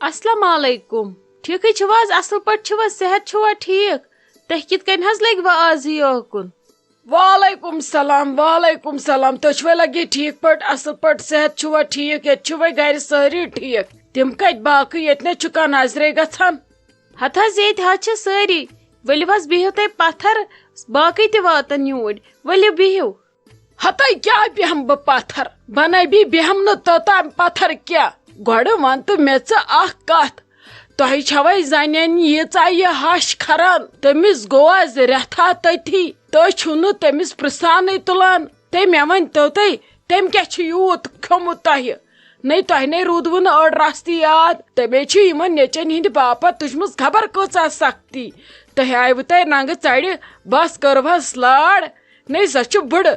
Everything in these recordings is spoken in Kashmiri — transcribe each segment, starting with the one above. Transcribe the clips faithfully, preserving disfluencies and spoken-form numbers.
السلام علیکم۔ ٹھیکھٕے چھِو حظ؟ اصل پٲٹھۍ چھِو حظ؟ صحت چھُوا ٹھیک؟ تُہۍ کِتھ کٔنۍ حظ لٔگۍ وۄنۍ آز یوکُن؟ وعلیکم سلام، وعلیکم سلام۔ تُہۍ چھِوا لگی ٹھیک پٲٹھۍ، اصل پٲٹھۍ؟ صحت چھُوا ٹھیک؟ ییٚتہِ چھِوا گرِ سٲری ٹھیک؟ تِم کتہِ باقٕے؟ ییٚتہِ نہ چھُ کانٛہہ نظرے گژھان۔ ہتہٕ حظ، ییٚتہِ حظ چھِ سٲری۔ ؤلِو حظ، بِہِو تُہۍ پتھر، باقٕے تہِ واتن یوٗرۍ۔ ؤلِو بِہِو۔ ہتے کیٛاہ بیٚہمہٕ بہٕ پتھر؟ بنٲبی بیٚہمہٕ نہٕ توٚتام پتھر کینٛہہ۔ گۄڈٕ وَن تہٕ مےٚ ژٕ اکھ کتھ، تۄہہِ چھوے زنٮ۪ن ییٖژاہ یہِ ہش کھران؟ تٔمِس گوٚو از رٮ۪تھا تٔتھی، تُہۍ چھِو نہٕ تٔمِس پرژھانٕے تُلان۔ تہٕ مےٚ ؤنۍ تو تُہۍ، تٔمۍ کیٛاہ چھُ یوٗت کھیوٚمُت تۄہہِ؟ نَے تۄہہِ نَے روٗدوٕ نہٕ أڑ رَژھ تہِ یاد۔ تٔمۍ چھِ یِمَن نیٚچوٮ۪ن ہِنٛدِ باپتھ تُجمٕژ خبر کۭژاہ سختی۔ تۄہہِ آیوٕ تۄہہِ رنٛگہٕ ژَرِ، بَس کٔرٕوہَس لاڑ۔ نَے سۄ چھِ بٕڑٕ۔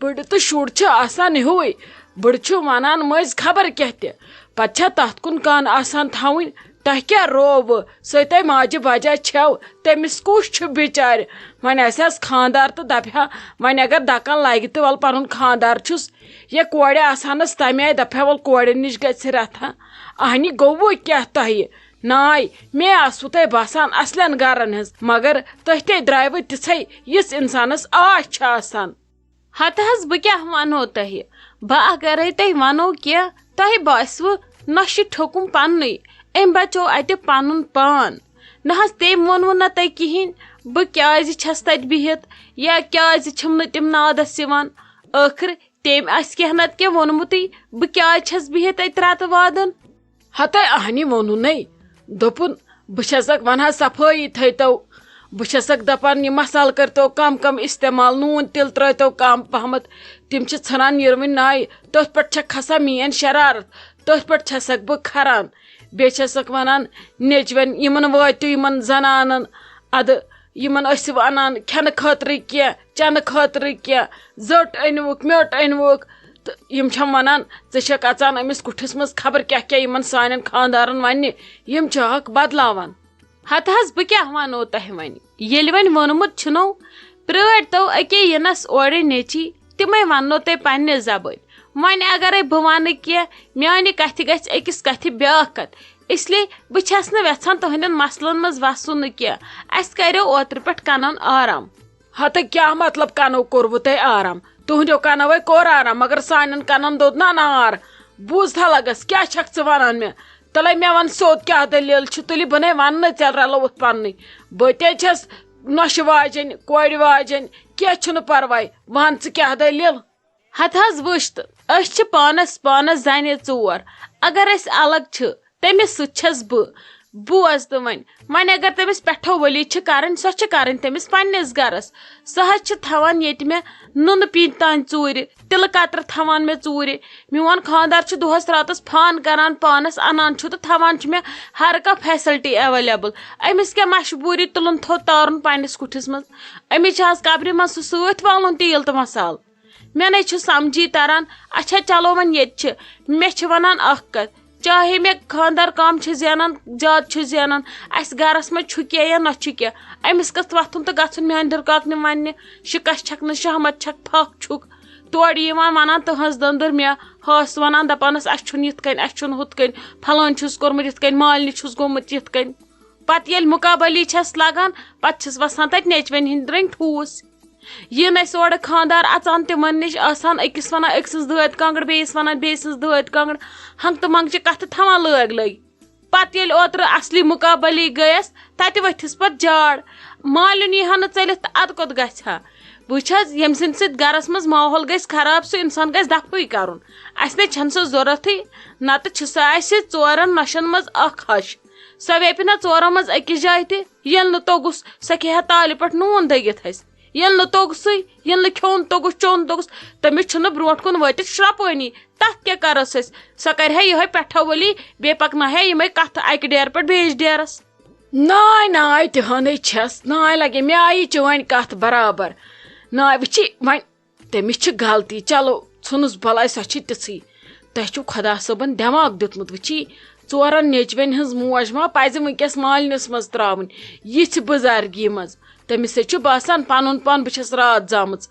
بٕڑٕ تہٕ شُر چھِ آسان ہیُوٕے۔ بٕڑٕ چھُ وَنان مٔنٛزۍ خبر کیٛاہ تہِ۔ پَتہٕ چھا تَتھ کُن کَن آسان تھاوٕنۍ؟ تۄہہِ کیٛاہ رووٕ؟ سۄے تۄہہِ ماجہِ بجا چھَو۔ تٔمِس کُس چھُ بِچارِ؟ وۄنۍ آسہِ ہَس خانٛدار تہٕ دَپہِ ہا، وۄنۍ اگر دَکَن لَگہِ تہٕ وَلہٕ پَنُن خانٛدار چھُس۔ یے کورِ آسہٕ ہنس تمہِ آیہِ دپہٕ ہا، ول کورٮ۪ن نِش گژھِ رتھا۔ اہنہِ گوٚوٕ کیٛاہ تۄہہِ؟ ناے، مے آسوٕ تۄہہِ باسان اصلٮ۪ن گرن ہٕنٛز، مگر تُہۍ تے درٛایوٕ تِژھے، یِژھ انسانس آش چھِ آسان۔ ہتہٕ حظ، بہٕ کیٛاہ ونو تۄہہِ؟ بہٕ اگرے تۄہہِ ونو کینٛہہ، تۄہہِ باسوٕ نۄشہِ ٹھوٚکُم پننُے، أمۍ بچوو اتہِ پنُن پان۔ نہ حظ، تٔمۍ ووٚنوٕ نہ تۄہہِ کِہیٖنۍ، بہٕ کیٛازِ چھس تتہِ بِہِتھ یا کیٛازِ چھِم نہٕ تِم نادس یِوان؟ ٲخٕر تٔمۍ آسہِ کینٛہہ نتہٕ کینٛہہ ووٚنمُتٕے، بہٕ کیٛازِ چھَس بِہِتھ اَتہِ رَتہٕ وادَن؟ ہتے اہنہِ ووٚنُنَے، دوٚپُن، بہٕ چھَسکھ وَنان صفٲیی تھٲیتو۔ بہٕ چھَسکھ دَپان، یہِ مصالہٕ کٔرۍتو کم کم استعمال، نوٗن تِل ترٛٲیتو کم پہمتھ۔ تِم چھِ ژھٕنان یِروٕنۍ نایہِ، تٔتھۍ پٮ۪ٹھ چھَکھ کھسان میٛٲنۍ شرارت، تٔتھۍ پٮ۪ٹھ چھَسکھ بہٕ کھران۔ بیٚیہِ چھَسکھ وَنان نیٚچوٮ۪ن، یِمَن وٲتِو یِمَن زنانَن، اَدٕ یِمَن ٲسِو اَنان کھٮ۪نہٕ خٲطرٕ کینٛہہ، چٮ۪نہٕ خٲطرٕ کینٛہہ، زٔٹ أنۍوُکھ، میوٚٹ أنۍوُکھ، تہٕ یِم چھَم وَنان، ژٕ چھَکھ اَژان أمِس کُٹھِس منٛز خبر کیٛاہ کیٛاہ یِمَن سانٮ۪ن خانٛدارَن وَننہِ، یِم چھِ اَکھ بدلاوان۔ ہتہٕ حظ، بہٕ کیٛاہ وَنو تۄہہِ وۄنۍ؟ ییٚلہِ وۄنۍ ووٚنمُت چھُنو، پرٛٲرۍ تو أکے یِنَس اورٕ نیٚچی، تِمَے وَننو تۄہہِ پنٛنہِ زبٲنۍ۔ وۄنۍ اگرے بہٕ وَنہٕ کینٛہہ، میٛانہِ کَتھِ گژھِ أکِس کَتھِ بیٛاکھ کَتھ، اس لیے بہٕ چھَس نہٕ وٮ۪ژھان تُہٕنٛدٮ۪ن مسلن منٛز وَسُن نہٕ کینٛہہ۔ اَسہِ کَریو اوترٕ پٮ۪ٹھ کَنَن آرام۔ ہتہٕ کیٛاہ مطلب کَنو کوٚروٕ تۄہہِ آرام؟ تُہٕنٛدیو کَنوَے کوٚر آرام، مگر سانٮ۪ن کَنَن دوٚد نہ نار۔ بوٗز تھا لَگَس، کیٛاہ چھَکھ ژٕ وَنان مےٚ؟ تَلَے مےٚ وَن سیوٚد کیٛاہ دٔلیٖل چھِ، تُلہِ بہٕ نے وَنہٕ نہٕ ژےٚ رَلوُتھ پَننُے۔ بہٕ تے چھَس نۄشہِ واجٮ۪نۍ، کورِ واجٮ۪نۍ، کینٛہہ چھُنہٕ پَرواے۔ وَن ژٕ کیٛاہ دٔلیٖل؟ ہتہٕ حظ وٕچھ تہٕ، أسۍ چھِ پانس پانس زنہِ ژور۔ اگر أسۍ الگ چھِ، تٔمِس سۭتۍ چھَس بہٕ۔ بوز تہٕ وۄنۍ، وۄنۍ اگر تٔمِس پٮ۪ٹھو ؤلی چھِ کرٕنۍ، سۄ چھِ کرٕنۍ تٔمِس پننِس گرس۔ سۄ حظ چھِ تھاوان ییٚتہِ مےٚ نُنہٕ پیٖنتہِ تانۍ ژوٗرِ، تِلہٕ قطرٕ تھاوان مےٚ ژوٗرِ۔ میون خانٛدار چھُ دۄہس راتس فون کران، پانس انان چھُ تہٕ تھاوان چھُ مےٚ ہر کانٛہہ facility available۔ أمِس کیٛاہ مجبوٗری تُلُن تھوٚد تارُن پننِس کُٹھِس منٛز؟ أمِس چھِ آز قبرِ منٛز سُہ سۭتۍ والُن تیٖل تہٕ مسالہٕ؟ مےٚ نے چھُ سمجھی تران۔ اچھا، چلو وۄنۍ ییٚتہِ چھِ، مےٚ چھِ ونان اکھ کتھ، چاہے مےٚ خاندار کم چھِ زینان، زیادٕ چھِ زینان، اسہِ گرس منٛز چھُ کینٛہہ یا نہ چھُ کینٛہہ، أمِس گژھِ وۄتھُن تہٕ گژھُن میانہِ دِرکاکنہِ وننہِ، شِکس چھکھ نہٕ شہمت چھکھ، پھکھ چھُکھ۔ تورٕ یِوان ونان تٕہنٛز دٔنٛدٕر مےٚ، ہٲس ونان دپانس، اسہِ چھُنہٕ یِتھ کٔنۍ، اسہِ چھُنہٕ ہُتھ کٔنۍ، پھلٲنۍ چھُس کوٚرمُت یِتھ کٔنۍ، مالنہِ چھُس گوٚمُت یِتھ کٔنۍ۔ پتہٕ ییٚلہِ مُقابلی چھَس لگان، پتہٕ چھِس وَسان تَتہِ نیٚچوٮ۪ن ہِنٛدۍ رٔنٛگۍ ٹھوٗس۔ یِن اَسہِ اورٕ خانٛدار اَژان، تِمن نِش آسان أکِس وَنان أکۍ سٕنٛز دٲدۍ کانٛگٕر، بیٚیِس وَنان بیٚیہِ سٕنٛز دٲدۍ کانٛگٕر، ہنٛگہٕ تہٕ منٛگہٕ چہِ کَتھٕ تھاوان لٲگۍ لٲگۍ۔ پتہٕ ییٚلہِ اوترٕ اصلی مُقابلی گٔیَس، تَتہِ ؤتھِس پتہٕ جاڑ۔ مالیُن یی ہا نہٕ ژٔلِتھ تہٕ اَدٕ کوٚت گژھِ ہا؟ وٕچھ حظ، ییٚمہِ سٕنٛدِ سۭتۍ گرس منٛز ماحول گژھِ خراب، سُہ اِنسان گژھِ دفعٕے کرُن۔ اَسہِ نے چھَنہٕ سۄ ضوٚرتھٕے، نتہٕ چھِ سۄ اَسہِ ژورن نۄشن منٛز اکھ ہش۔ سۄ ویپہِ نہ ژورو منٛز أکِس جایہِ تہِ۔ ییٚلہِ نہٕ توٚگُس، سۄ کھیٚیہِ ہا تالہِ پٮ۪ٹھ نوٗن دٔگِتھ اَسہِ۔ ییٚلہِ نہٕ توٚگسٕے، ییٚلہِ نہٕ کھیوٚن توٚگُس، چیوٚن توٚگُس، تٔمِس چھُنہٕ برونٛٹھ کُن وٲتِتھ شرٛپٲنی۔ تَتھ کیٛاہ کَرس أسۍ؟ سۄ کَرِ ہا یِہوٚے پٮ۪ٹھو ؤلی، بیٚیہِ پَکناوِ ہا یِمَے کَتھٕ اَکہِ ڈیرٕ پٮ۪ٹھ بیٚیِس ڈیرَس۔ ناے، ناے، تہِ ہٲنٕے چھَس۔ ناے لَگے، مےٚ آیی چٲنۍ کَتھ برابر۔ ناے، وٕچھی، وۄنۍ تٔمِس چھِ غلطی، چلو ژھٕنُس بلاے، سۄ چھِ تِژھٕے۔ تۄہہِ چھُو خۄدا صٲبن دٮ۪ماغ دیُتمُت، وٕچھی، ژورن نیٚچوٮ۪ن ہٕنٛز موج ما پزِ وٕنکیٚس مالنِس منٛز ترٛاوٕنۍ، یِژھِ بُزرگی منٛز؟ تٔمِس ہے چھُ باسان پنُن پان، بہٕ چھَس راتھ زامٕژ۔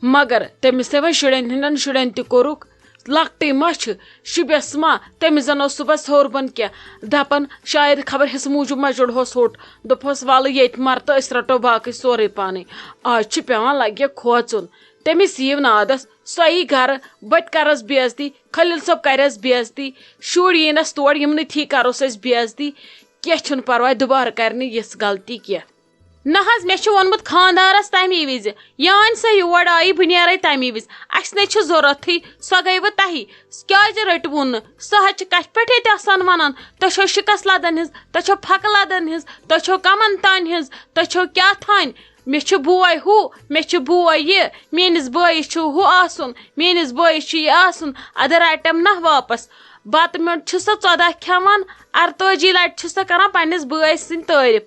مگر تٔمِس ہے وۄنۍ شُرٮ۪ن ہٕنٛدٮ۪ن شُرٮ۪ن تہِ کوٚرُکھ، لۄکٹٕے ما چھِ؟ شُبٮ۪س ما؟ تٔمِس زَن اوس صُبحس ہیوٚر بۄن کینٛہہ۔ دَپان شاید خبر حِصہٕ موٗجوٗب ما جُڑہوس ہوٚٹ۔ دوٚپہوس، "وَلہٕ ییٚتہِ مَر تہٕ أسۍ رَٹو باقٕے سورُے پانَے۔" آز چھُ پٮ۪وان لَگہِ کھوژُن۔ تٔمِس یِیِو نادَس، سۄ یی گَرٕ، بہٕ تہِ کَرَس بے عزتی، خلیٖل صٲب کَرٮ۪س بے عزتی، شُرۍ یِیٖنَس تور، یِمنٕے تھی کَروس أسۍ بے عزتی۔ کینٛہہ چھُنہٕ پَرواے، دُبارٕ کَرِ نہٕ یِژھ غلطی کینٛہہ۔ نہ حظ، مےٚ چھُ ووٚنمُت خانٛدارَس تَمی وِزِ، یہِ أنۍ سۄ یور آیی، بہٕ نیرَے تَمی وِزِ۔ اَسہِ نے چھُ ضوٚرَتھٕے، سۄ گٔیوٕ تۄہی۔ کیٛازِ رٔٹوُن نہٕ؟ سۄ حظ چھِ کَتھِ پٮ۪ٹھ ییٚتہِ آسان وَنان، "تۄہہِ چھو شِکَس لَدَن ہِنٛز، تۄہہِ چھو پھَکہٕ لَدَن ہِنٛز، تۄہہِ چھو کَمَن تانۍ ہِنٛز، تۄہہِ چھو کیٛاہ تھانۍ؟" مےٚ چھُ بوے ہُہ، مےٚ چھُ بوے یہِ، میٛٲنِس بٲیِس چھُ ہُہ آسُن، میٛٲنِس بٲیِس چھُ یہِ آسُن، اَدٕ رَٹَم نہ واپَس۔ بَتہٕ میوٚنٛڈ چھُ سۄ ژۄداہ کھٮ۪وان، اَرتٲجی لَٹہِ چھُ سۄ کَران پنٛنِس بٲے سٕنٛدۍ تعٲریٖف۔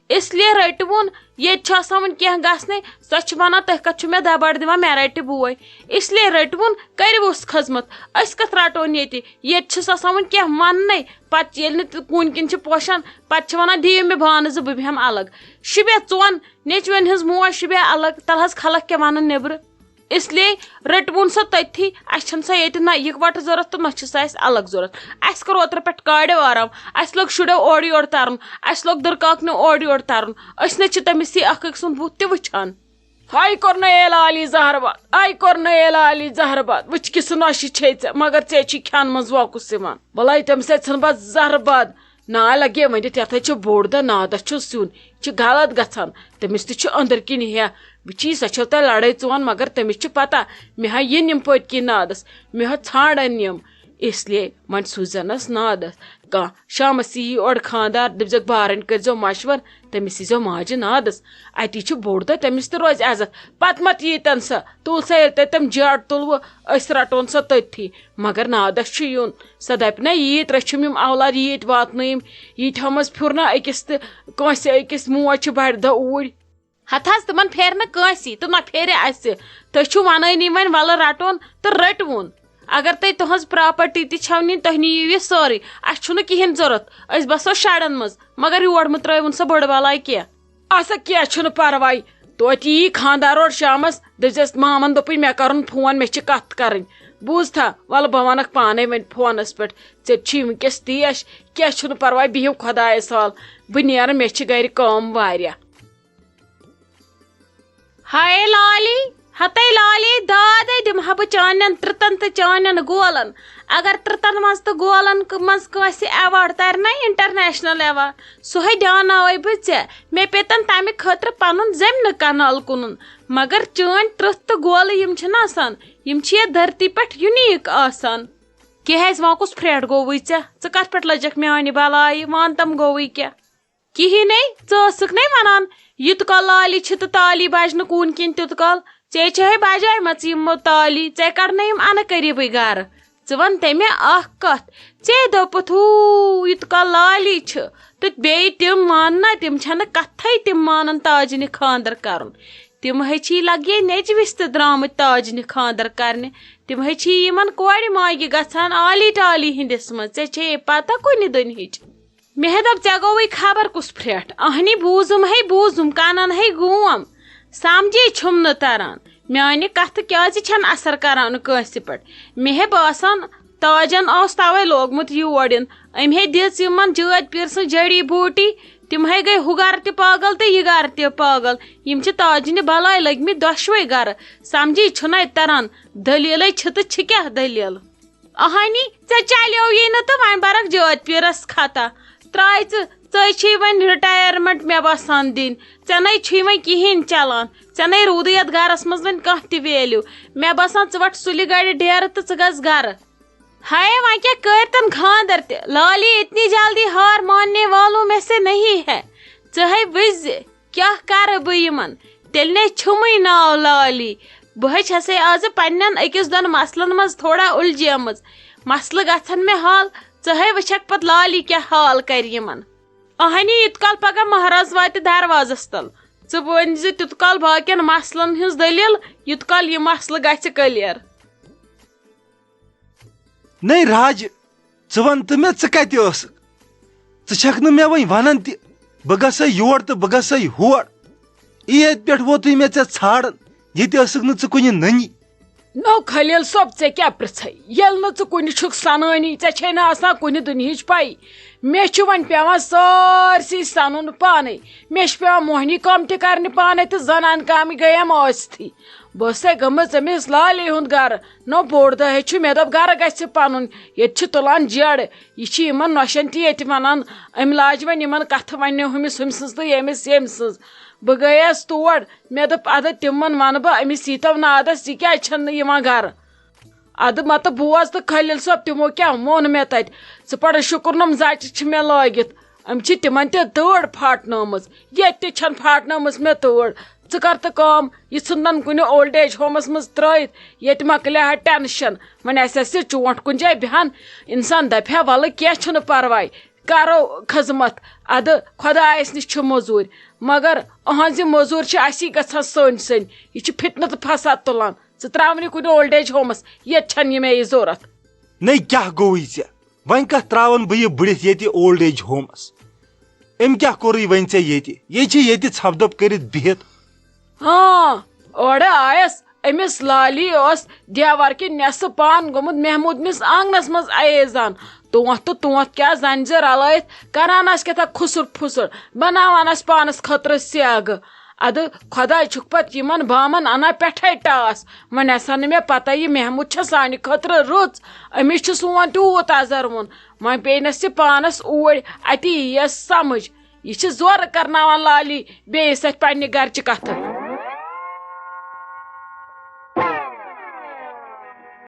اس لیے رٔٹوُن، ییٚتہِ چھُ آسان وۄنۍ کینٛہہ گژھنَے، سۄ چھِ وَنان، "تُہۍ کَتھ چھُو مےٚ دَبَڑ دِوان، مےٚ رَٹہِ بوے؟" اس لیے رٔٹوُن، کٔرِوُس خدمت۔ أسۍ کَتھ رَٹون ییٚتہِ؟ ییٚتہِ چھِس آسان وۄنۍ کینٛہہ وَننَے، پَتہٕ ییٚلہِ نہٕ تہِ کُنہِ کِنۍ چھِ پوشان، پَتہٕ چھِ وَنان، "دِیِو مےٚ بانہٕ زٕ، بہٕ بیٚہمہٕ الگ۔" شُبے ژون، نیٚچوٮ۪ن ہٕنٛز موج شُبے الگ، تَلہٕ حظ خلق کیٛاہ وَنَن نیٚبرٕ۔ اس لیے رٔٹوُن سۄ تٔتھی، اَسہِ چھَنہٕ سۄ ییٚتہِ نہ یِکوَٹہٕ ضوٚرَتھ تہٕ نہ چھِ سۄ اَسہِ الگ ضوٚرَتھ۔ اَسہِ کوٚر اوترٕ پٮ۪ٹھ کاڑیو آرام، اَسہِ لوٚگ شُریو اورٕ یورٕ تَرُن، اَسہِ لوٚگ دٕرکاکنیو اورٕ یورٕ تَرُن، أسۍ نہ چھِ تٔمِس یہِ اَکھ أکۍ سُنٛد بُتھ تہِ وٕچھان۔ ہاے کوٚر نہٕ اے لالی زہرٕ باد، ہاے کوٚر نہٕ اے لالی زہرٕ باد، وٕچھ کہِ سُہ نۄشہِ چھے ژےٚ، مگر ژےٚ چھی کھٮ۪ن منٛز وۄکُس یِوان۔ بَلاے تٔمِس اَتہِ ژھٕن بَس زہرٕ باد۔ نا لگے ؤنِتھ، یتھ ہے چھُ بوٚڑ دۄہ، نادس چھُ سیُن، یہِ چھُ غلط گژھان۔ تٔمِس تہِ چھُ أنٛدٕر کِنۍ ہیا، وٕچھی، سۄ چھو تۄہہِ لڑٲے ژون، مگر تٔمِس چھِ پتہ، مےٚ ہا یِن یِم پٔتۍ کِنۍ نادس، مےٚ ہا ژھانڈن یِم۔ اس لیے وۄنۍ سوٗززٮ۪نس نادس کانٛہہ۔ شامس یِیہِ اورٕ خانٛدار، دٔپزٮ۪کھ، بارٕنۍ کٔرۍزیو مشور، تٔمِس ییٖزیو ماجہِ نادس۔ اتی چھُ بوٚڑ دۄہ، تٔمِس تہِ روزِ عزت۔ پتہٕ مت ییٖتن سۄ، تُل سا، ییٚلہِ تۄہہِ تِم جیٹ تُلوٕ، أسۍ رٹون سۄ تٔتھی۔ مگر نادس چھُ یُن۔ سۄ دَپہِ نا، ییٖتۍ رٔچھِم یِم اولاد، ییٖتۍ واتنٲیِم، ییٖتۍ ہٲومَس پھیُر نا أکِس تہٕ کٲنٛسہِ أکِس موج چھِ بَڑِ دۄہ اوٗرۍ۔ ہتہٕ حظ تِمن پھیرِ نہٕ کٲنٛسی تہٕ نہ پھیرِ اَسہِ۔ تُہۍ چھِو وَنٲنی وۄنۍ وَلہٕ رَٹون تہٕ رٔٹوُن۔ اگر تۄہہِ تُہٕنٛز پراپرٹی تہِ چھَو نِنۍ، تُہۍ نِیِو یہِ سٲرٕے۔ اَسہِ چھُنہٕ کِہیٖنۍ ضوٚرَتھ۔ أسۍ بَسو شَڈَن منٛز، مگر یور مہٕ ترٛٲیوُن سۄ بٔڑ بَلاے کینٛہہ۔ اَسا کینٛہہ چھُنہٕ پَرواے۔ توتہِ یی خانٛدار اورٕ شامَس، دٔپزٮ۪س، "مامَن دوٚپُے مےٚ کَرُن فون، مےٚ چھِ کَتھ کَرٕنۍ۔ بوٗزتھا؟ وَلہٕ بہٕ وَنَکھ پانَے وۄنۍ فونَس پٮ۪ٹھ۔ ژےٚ چھی وٕنۍکٮ۪س تیش، کینٛہہ چھُنہٕ پَرواے، بِہِو خۄدایَس حوال۔ بہٕ نیرٕ، مےٚ چھِ گَرِ کٲم واریاہ۔" ہاے لالی، ہتے لالی، دادے دِمہٕ ہا بہٕ چانٮ۪ن ترٛتن تہٕ چانٮ۪ن گولن۔ اگر ترٛتن منٛز تہٕ گولن ک-، منٛز کٲنٛسہِ ایوارڈ ترِ نا، انٹرنیشنل ایوارڈ، سُہ ہے دیاناوے بہٕ ژےٚ۔ مےٚ پیٚتن تمہِ خٲطرٕ پنُن زمینہٕ کنال کٕنُن۔ مگر چٲنۍ ترٛتھ تہٕ گولہٕ یِم چھِنہٕ آسان، یِم چھِ یتھ دھرتی پٮ۪ٹھ یونیٖک آسان۔ کیٛاہ حظ، وۄنۍ کُس پھرٛٹھ گوٚوُے ژےٚ؟ ژٕ کتھ پٮ۪ٹھ لٔجکھ میانہِ بلایہِ؟ وَن تم گوٚوُے کیٛاہ؟ کِہیٖنۍ نے، ژٕ ٲسٕکھ نے وَنان، یوٗت کال لالی چھِ تہٕ تالی بَجہِ نہٕ کوٗن کِنۍ تیوٗت کال۔ ژےٚ چھے ہے بَجایمَژٕ یِمو تالی، ژےٚ کَڑنَے یِم اَنہٕ قریٖبٕے گَرٕ۔ ژٕ وَن تٔمۍ اَکھ کَتھ، ژےٚ دوٚپُتھ ہوٗ یوٗت کال لالی چھِ، تہٕ بیٚیہِ تِم ماننا، تِم چھَنہٕ کَتھَے، تِم مانَن تاجنہِ خانٛدر کَرُن۔ تِم ہے چھی لَگے نیٚچوِس تہِ درٛامٕتۍ تاجنہِ خانٛدر کَرنہِ۔ تِم ہے چھی یِمَن کورِ ماگہِ گژھان آلی ٹالی ہِنٛدِس منٛز۔ ژےٚ چھے پَتہ کُنہِ دُنہِچ؟ مےٚ دوٚپ، "ژےٚ گوٚوُے خبر کُس پھرٛٹھ۔ اہنی بوٗزُم ہے بوٗزُم، کَنَن ہے گوٗم۔ سَمجے چھُم نہٕ تَران۔ میٛانہِ کَتھٕ کیٛازِ چھَنہٕ اَثر کَران کٲنٛسہِ پٮ۪ٹھ؟" مےٚ ہے باسان، تاجَن اوس تَوَے لوگمُت یور یُن۔ أمۍ ہے دِژ یِمَن جٲدۍ پیٖر سٕنٛز جڑی بوٗٹی۔ تِم ہے گٔے ہُہ گَرٕ تہِ پاگل تہٕ یہِ گَرٕ تہِ پاگل۔ یِم چھِ تاجنہِ بَلاے لٔگمٕتۍ دۄشوَے گَرٕ۔ سَمجے چھُنَے تَران۔ دٔلیٖلَے چھِ تہٕ چھِ کیٛاہ دٔلیٖل؟ اہانی، ژےٚ چلیو یی نہٕ تہٕ وۄنۍ برکھ جٲدۍ پیٖرس خطا۔ تراے ژٕ، ژے چھے وۄنۍ رِٹایرمنٹ مےٚ باسان دِنۍ۔ ژےٚ نے چھُے وۄنۍ کِہیٖنۍ چلان۔ ژےٚ نے روٗدٕے یتھ گرس منٛز وۄنۍ کانٛہہ تہِ ویلیو۔ مےٚ باسان، ژٕ وٹھ سُلہِ گرِ ڈیرٕ تہٕ ژٕ گژھ گرٕ۔ ہاے، وۄنۍ کیٛاہ کٔرۍ تن خانٛدر تہِ؟ لالی اتنی جلدی ہار ماننے والوں میں سے نہیں ہے۔ ژٕ ہے وٕچھ زِ کیٛاہ کرٕ بہٕ یِمن؟ تیٚلہِ نے چھُمٕے ناو لالی۔ بہٕ ہے چھسے آزٕ پننٮ۪ن أکِس دۄن مسلن منٛز تھوڑا اُلجھیمٕژ۔ مسلہٕ گژھن مےٚ حل، ژٕ ہے وٕچھکھ پتہٕ لالی کیٛاہ حال کرِ یِمن۔ اہنی، یوٗت کال پگاہ مہراز واتہِ دروازس تل، ژٕ ؤنۍ زِ تیوٗت کال باقین مسلن ہٕنٛز دٔلیٖل، یوٗت کال یہِ مسلہٕ گژھِ clear۔ نَے راجہِ، ژٕ وَن تہٕ مےٚ، ژٕ کَتہِ ٲسٕکھ؟ ژٕ چھَکھ نہٕ مےٚ وۄنۍ وَنان تہِ۔ بہٕ گژھَے یور تہٕ بہٕ گژھَے ہور۔ عیٖد پٮ۪ٹھ ووتُے مےٚ ژےٚ ژھانٛڈان، ییٚتہِ ٲسٕکھ نہٕ ژٕ کُنہِ نٔنی۔ نو خلیل صٲب، ژےٚ کیٛاہ پرٛژھے؟ ییٚلہِ نہٕ ژٕ کُنہِ چھُکھ سنٲنی، ژےٚ چھے نہٕ آسان کُنہِ دُنہِچ پَیی۔ مےٚ چھُ وۄنۍ پٮ۪وان سٲرسٕے سَنُن پانَے۔ مےٚ چھُ پٮ۪وان مۄہنی کٲم تہِ کَرنہِ پانَے تہٕ زَنان کامہِ گٔیم ٲستھٕے۔ بہٕ ٲسَے گٔمٕژ أمِس لالہِ ہُنٛد گَرٕ۔ نو بوٚڑ دۄہ ہے چھُ، مےٚ دوٚپ گَرٕ گژھِ پَنُن، ییٚتہِ چھِ تُلان جیرٕ۔ یہِ چھِ یِمَن نۄشَن تہِ ییٚتہِ وَنان، أمۍ لاجہِ وۄنۍ یِمَن کَتھٕ وَننہِ ہُمِس ہُمۍ سٕنٛز تہٕ ییٚمِس ییٚمۍ سٕنٛز۔ بہٕ گٔیَس تور، مےٚ دوٚپ، اَدٕ تِمَن وَنہٕ بہٕ أمِس ییٖتو نادَس، یہِ کیٛازِ چھَنہٕ یِوان گَرٕ؟ اَدٕ مَتہٕ بوز تہٕ خلیل صٲب، تِمو کیٛاہ ووٚن مےٚ تَتہِ؟ ژٕ پَرٕ شُکُرنَم زَچہِ چھِ مےٚ لٲگِتھ، أمۍ چھِ تِمَن تہِ دٲڑ پھاٹنٲومٕژ، ییٚتہِ تہِ چھَنہٕ پھاٹنٲومٕژ مےٚ تٲڑ۔ ژٕ کَر تہٕ کٲم، یہِ ژھٕنن کُنہِ اولڈ ایج ہومَس منٛز ترٛٲیِتھ، ییٚتہِ مۄکلہِ ہا ٹٮ۪نشَن۔ وۄنۍ آسہِ ہا سُہ ژوٗنٛٹھ کُنہِ جایہِ بیٚہان، اِنسان دَپہِ ہا، وَلہٕ کینٛہہ چھُنہٕ پَرواے، کَرو خدمت، اَدٕ خۄدایَس نِش چھِ مٔزوٗرۍ۔ مگر أہٕنٛز یہِ مٔزوٗرۍ چھِ اَسی گژھان سٔنۍ سٔنۍ۔ یہِ چھِ فِتنہٕ تہٕ فساد تُلان۔ ژٕ ترٛاو نہٕ یہِ کُنہِ اولڈ ایج ہومَس، ییٚتہِ چھَنہٕ یہِ مےٚ یہِ ضوٚرَتھ۔ نَے کیٛاہ گوٚوُے ژےٚ؟ وۄنۍ کَتھ ترٛاوَن بہٕ یہِ بٕڑِتھ ییٚتہِ اولڈ ایج ہومَس؟ أمۍ کیٛاہ کوٚرُے وۄنۍ ژےٚ ییٚتہِ؟ یہِ چھِ ییٚتہِ ژھَپہٕ دۄب کٔرِتھ بِہِتھ۔ ہاں، اورٕ آیَس۔ أمِس لالی اوس دیوار کہِ نٮ۪صٕف پان گوٚمُت محموٗد مِس آنٛگنَس منٛز ایزان۔ تونٛتھ تہٕ تونٛتھ کیٛاہ زَنہِ زٕ رَلٲیِتھ کَران آسہٕ کیٛاہ تھا کھُسُر پھُسُر، بَناوان آسہٕ پانَس خٲطرٕ سیٚگ۔ اَدٕ خۄداے چھُکھ پَتہٕ یِمَن بامَن اَنان پٮ۪ٹھَے ٹاس۔ وۄنۍ آسان نہٕ مےٚ پَتہ یہِ محموٗد چھا سانہِ خٲطرٕ رٕژ۔ أمِس چھُ سون تیوٗت اَزَر ووٚن۔ وۄنۍ پیٚیہِ نَس یہِ پانَس اوٗرۍ، اَتی یِیَس سَمٕجھ۔ یہِ چھِ زورٕ کَرناوان لالی بیٚیِس سۭتۍ پنٛنہِ گَرچہِ کَتھٕ۔